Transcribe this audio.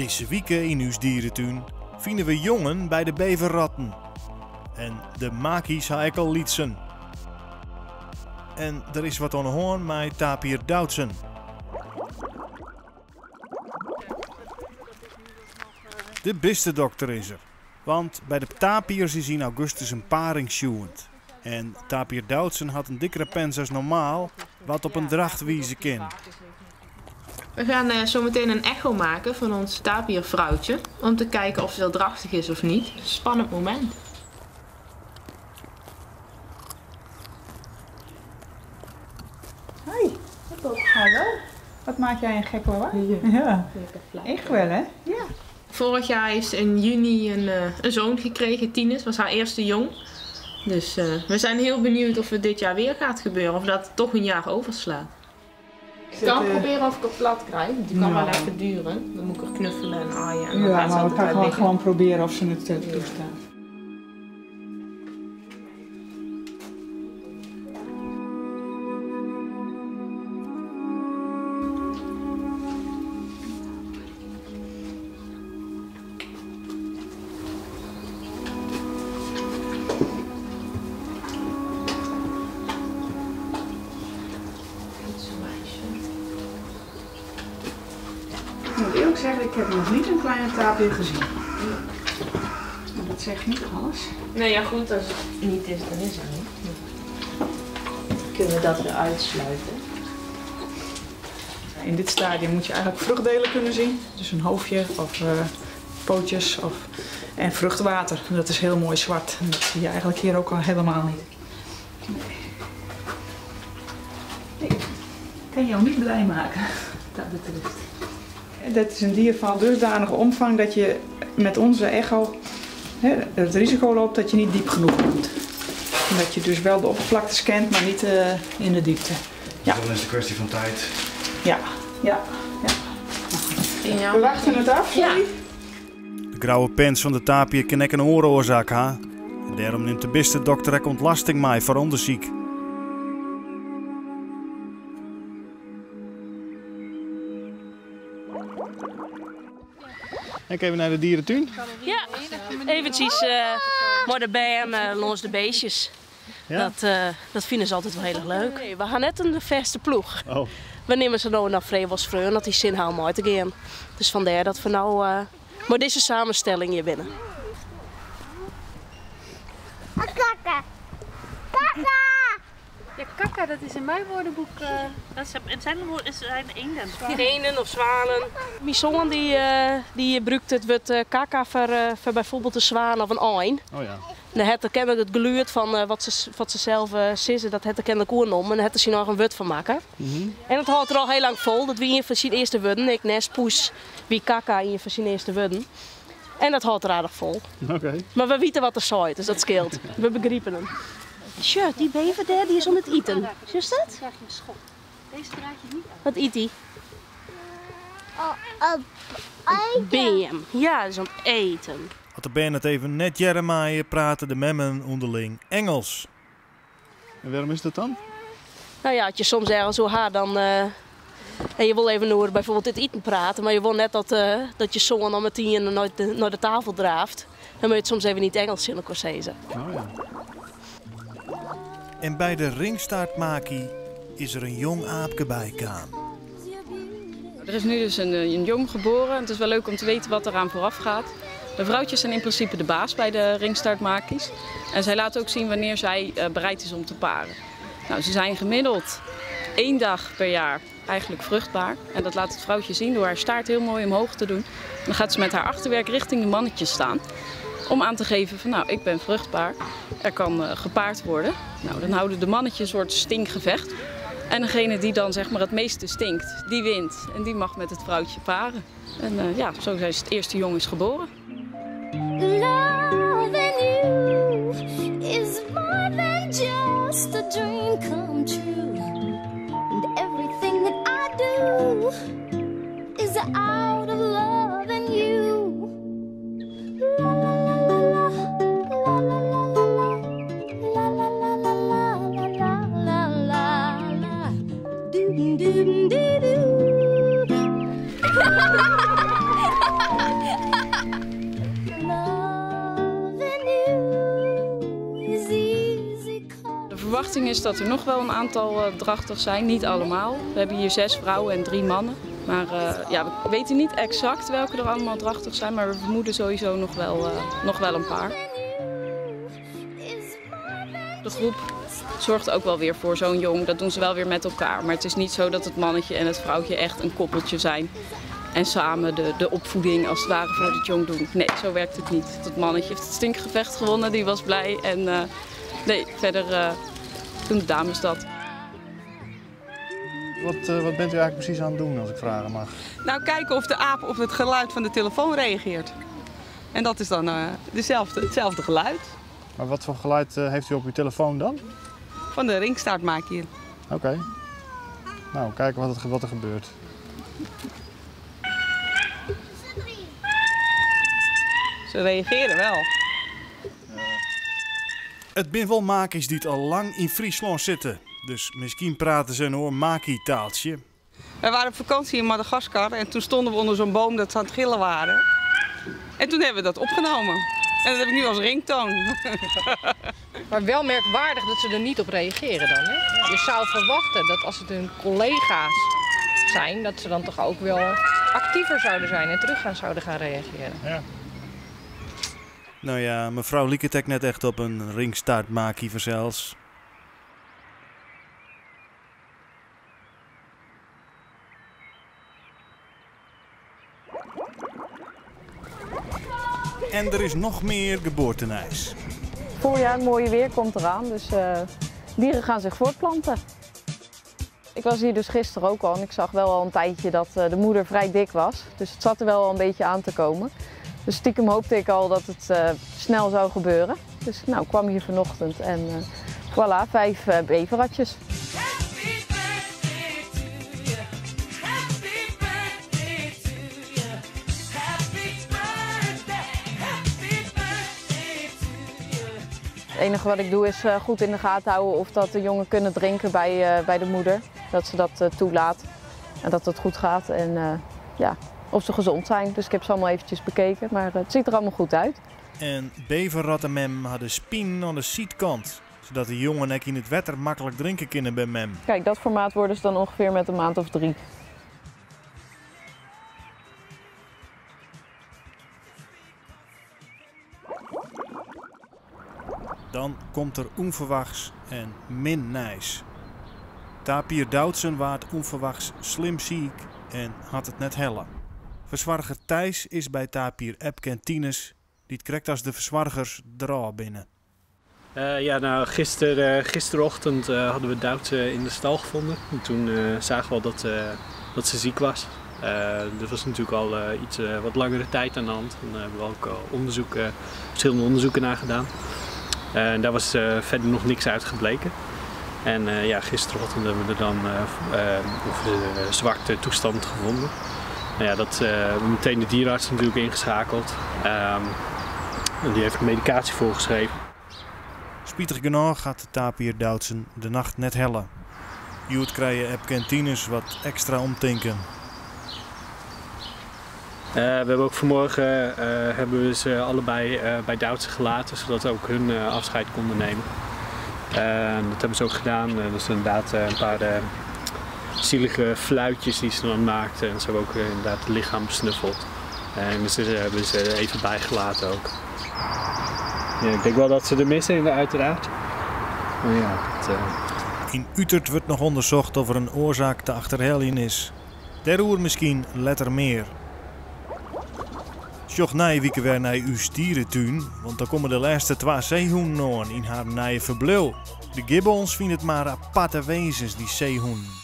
Dizze wike yn ús dieretún fine we jongen by de beverratten. En de maki's ha ek al lytsen. En der is wat oan 'e hân mei tapir Doutzen. De bistedokter is der. Want by de tapirs is yn augustus in paring sjoend. En tapir Doutzen hat in dikkere pens as normaal, wat op in dracht wize kin. We gaan eh, zo meteen een echo maken van ons tapirvrouwtje. Om te kijken of ze wel drachtig is of niet. Spannend moment. Hoi. Hallo. Wat maak jij een gek lawaai? Ja. Echt wel, hè? Ja. Vorig jaar heeft ze in juni een, eh, een zoon gekregen, Tinus. Was haar eerste jong. Dus eh, we zijn heel benieuwd of het dit jaar weer gaat gebeuren. Of dat het toch een jaar overslaat. Ik kan proberen of ik het plat krijg. Die kan wel even duren. Dan moet ik er knuffelen en aaien. En dan Ja, gaat ze maar we altijd gaan wel gewoon, liggen. gewoon proberen of ze het eh, toestaat. Ik moet eerlijk zeggen, ik heb nog niet een kleine tapir gezien. Maar dat zegt niet alles. Nee, ja goed, als het niet is, dan is het niet. Kunnen we dat weer uitsluiten? In dit stadium moet je eigenlijk vruchtdelen kunnen zien. Dus een hoofdje of eh, pootjes of, en vruchtwater. En dat is heel mooi zwart. En dat zie je eigenlijk hier ook al helemaal niet. Nee. Ik kan jou niet blij maken, wat dat betreft. Dat is een dier van dusdanige omvang dat je met onze echo hè, het risico loopt dat je niet diep genoeg komt. En dat je dus wel de oppervlakte scant, maar niet eh, in de diepte. Ja. Dus dan is het een kwestie van tijd. Ja, ja, ja. We wachten het af, Ja. sorry. De grauwe pens van de tapir kin ek in oare oarsaak ha. En dêrom nimt de bistedokter ek ûntlêsting mei foar ûndersyk. Ik even nei de dieretún. Ja, eventjes eh mei de bern eh, langs de beestjes. Ja? Dat, eh, dat vinden ze altijd wel heel erg leuk. Nee, we gaan net een verse ploeg. Oh. We nemen ze nou naar Vrewels Vreun, dat die zin houden om uit te gaan. Dus vandaar dat we nou eh maar deze samenstelling hier binnen. Kaka. Kaka. Ja, kaka, dat is in mijn woordenboek. eh, Dat zijn, het zijn, het zijn eenden. Eenden of zwanen. Mijn zoon die, eh, die gebruikt het woord eh, kaka voor, eh, voor bijvoorbeeld een zwaan of een ein. Oh ja. Dan het er kennelijk het geluid van eh, wat ze zelf eh sissen, dat het er kennelijk oernom. En dan het er nog een woord van maken. En dat houdt er al heel lang vol. Dat wie een van zijn eerste woorden. Ik nest poes, wie kaka in van zijn eerste woorden. En dat houdt er aardig vol. Oké. Maar we weten wat er zei, dus dat scheelt. We begrijpen hem. Tja, die bever daar, die is om het eten. Zie je dat? krijg je een schop. Deze draag je niet aan. Wat eet hij? Oh, oh, Bam. Ja, dat is om het eten. As de bern it even net hearre meie, prate de memmen ûnderling Ingelsk. En wêrom is dat dan? Nou ja, als je soms ergens zo haar dan. eh, en je wil even over bijvoorbeeld het eten praten, maar je wil net dat, eh, dat je zoon dan meteen naar de tafel draaft. Dan moet je het soms even niet Engels in elkaar zeggen. Oh ja. En by de ringstaartmaki is der in jong aapke by kaam. Er is nu dus een, eh, een jong geboren. Het is wel leuk om te weten wat eraan vooraf gaat. De vrouwtjes zijn in principe de baas bij de ringstaartmaki's. En zij laten ook zien wanneer zij eh, bereid is om te paren. Nou, ze zijn gemiddeld één dag per jaar eigenlijk vruchtbaar. En dat laat het vrouwtje zien door haar staart heel mooi omhoog te doen. Dan gaat ze met haar achterwerk richting de mannetjes staan. Om aan te geven van nou, ik ben vruchtbaar. Er kan eh, gepaard worden. Nou, dan houden de mannetjes een soort stinkgevecht. En degene die dan zeg maar het meeste stinkt, die wint. En die mag met het vrouwtje paren. En eh, ja, zo is het eerste jong is geboren. Loving you is more than just a dream come true. And everything that I do is out of loving you. La la la la la, la la la la la, la la la la la la la la la la. Doo doo doo doo. verwachting is dat er nog wel een aantal drachtig zijn, niet allemaal. We hebben hier 6 vrouwen en 3 mannen. Maar ja, we weten niet exact welke er allemaal drachtig zijn, maar we vermoeden sowieso nog wel een paar. De groep zorgt ook wel weer voor zo'n jong, dat doen ze wel weer met elkaar. Maar het is niet zo dat het mannetje en het vrouwtje echt een koppeltje zijn en samen de opvoeding als het ware voor het jong doen. Nee, zo werkt het niet. Het mannetje heeft het stinkgevecht gewonnen, die was blij. En nee, verder doen de dames dat. Wat bent u eigenlijk precies aan het doen, als ik vragen mag? Nou, kijken of de aap op het geluid van de telefoon reageert. En dat is dan hetzelfde geluid. Maar wat voor geluid heeft u op uw telefoon dan? Van de ringstaartmaki. Oké. Okay. Nou, kijken wat er gebeurt. Ze reageren wel. Het bin wel maki's die het al lang in Friesland zitten. Dus misschien praten ze een hoor maki-taaltje. We waren op vakantie in Madagaskar en toen stonden we onder zo'n boom dat ze aan het gillen waren. En toen hebben we dat opgenomen. En dat heb ik nu als ringtoon. Maar wel merkwaardig dat ze er niet op reageren dan, hè? Je zou verwachten dat als het hun collega's zijn, dat ze dan toch ook wel actiever zouden zijn en terug zouden gaan reageren. Ja. Nou ja, mevrouw liek het net echt op een ringstaartmaki verzels. En er is nog meer geboortenijs. Voorjaar, mooie weer komt eraan, dus dieren gaan zich voortplanten. Ik was hier dus gisteren ook al en ik zag wel al een tijdje dat de moeder vrij dik was. Dus het zat er wel al een beetje aan te komen. Dus stiekem hoopte ik al dat het snel zou gebeuren. Dus nou, ik kwam hier vanochtend en voilà, 5 beverratjes. Het enige wat ik doe is goed in de gaten houden of dat de jongen kunnen drinken bij de moeder. Dat ze dat toelaat en dat het goed gaat en ja, of ze gezond zijn. Dus ik heb ze allemaal eventjes bekeken, maar het ziet er allemaal goed uit. En beverrattenmem hadden spien aan de zietkant, zodat de jongen ek in het wetter makkelijk drinken kunnen bij mem. Kijk, dat formaat worden ze dan ongeveer met een maand of 3. Dan komt er onverwachts en min nijs. Tapir Doutsen waard onverwachts slim ziek en had het net helle. Verzwarger Thijs is bij Tapir Epke en Tinus, die het krekt als de verzwargers er al binnen. Ja, nou, gisterochtend hadden we Doutsen in de stal gevonden. En toen zagen we al dat ze ziek was. Dat was natuurlijk al iets wat langere tijd aan de hand. En daar hebben we ook al verschillende onderzoeken naar gedaan. En daar was verder nog niks uit gebleken. En ja, gisterochtend hebben we er dan zwakte toestand gevonden. Nou ja, dat we meteen de dierenarts natuurlijk ingeschakeld. En die heeft medicatie voorgeschreven. Spietig genoeg gaat de tapir Doutsen de nacht net helle. Joet krijgen Epke en Tinus wat extra omtinken. We hebben ook vanmorgen hebben we ze allebei bij Doutsen gelaten, zodat ze ook hun afscheid konden nemen. Dat hebben ze ook gedaan. Dat is inderdaad een paar zielige fluitjes die ze dan maakten. En ze hebben ook inderdaad het lichaam besnuffeld. En ze hebben ze even bijgelaten ook. Ja, ik denk wel dat ze er missen, uiteraard. Maar ja, dat, In Utrecht wordt nog onderzocht of er een oorzaak te achterhalen is. Daarover misschien letter meer. Sjoch nije wike wer nei ús dierentuin, want dan komen de laatste 2 zeehoenen in haar nije verbleeuw. De gibbons vinden het maar aparte wezens, die zeehoenen.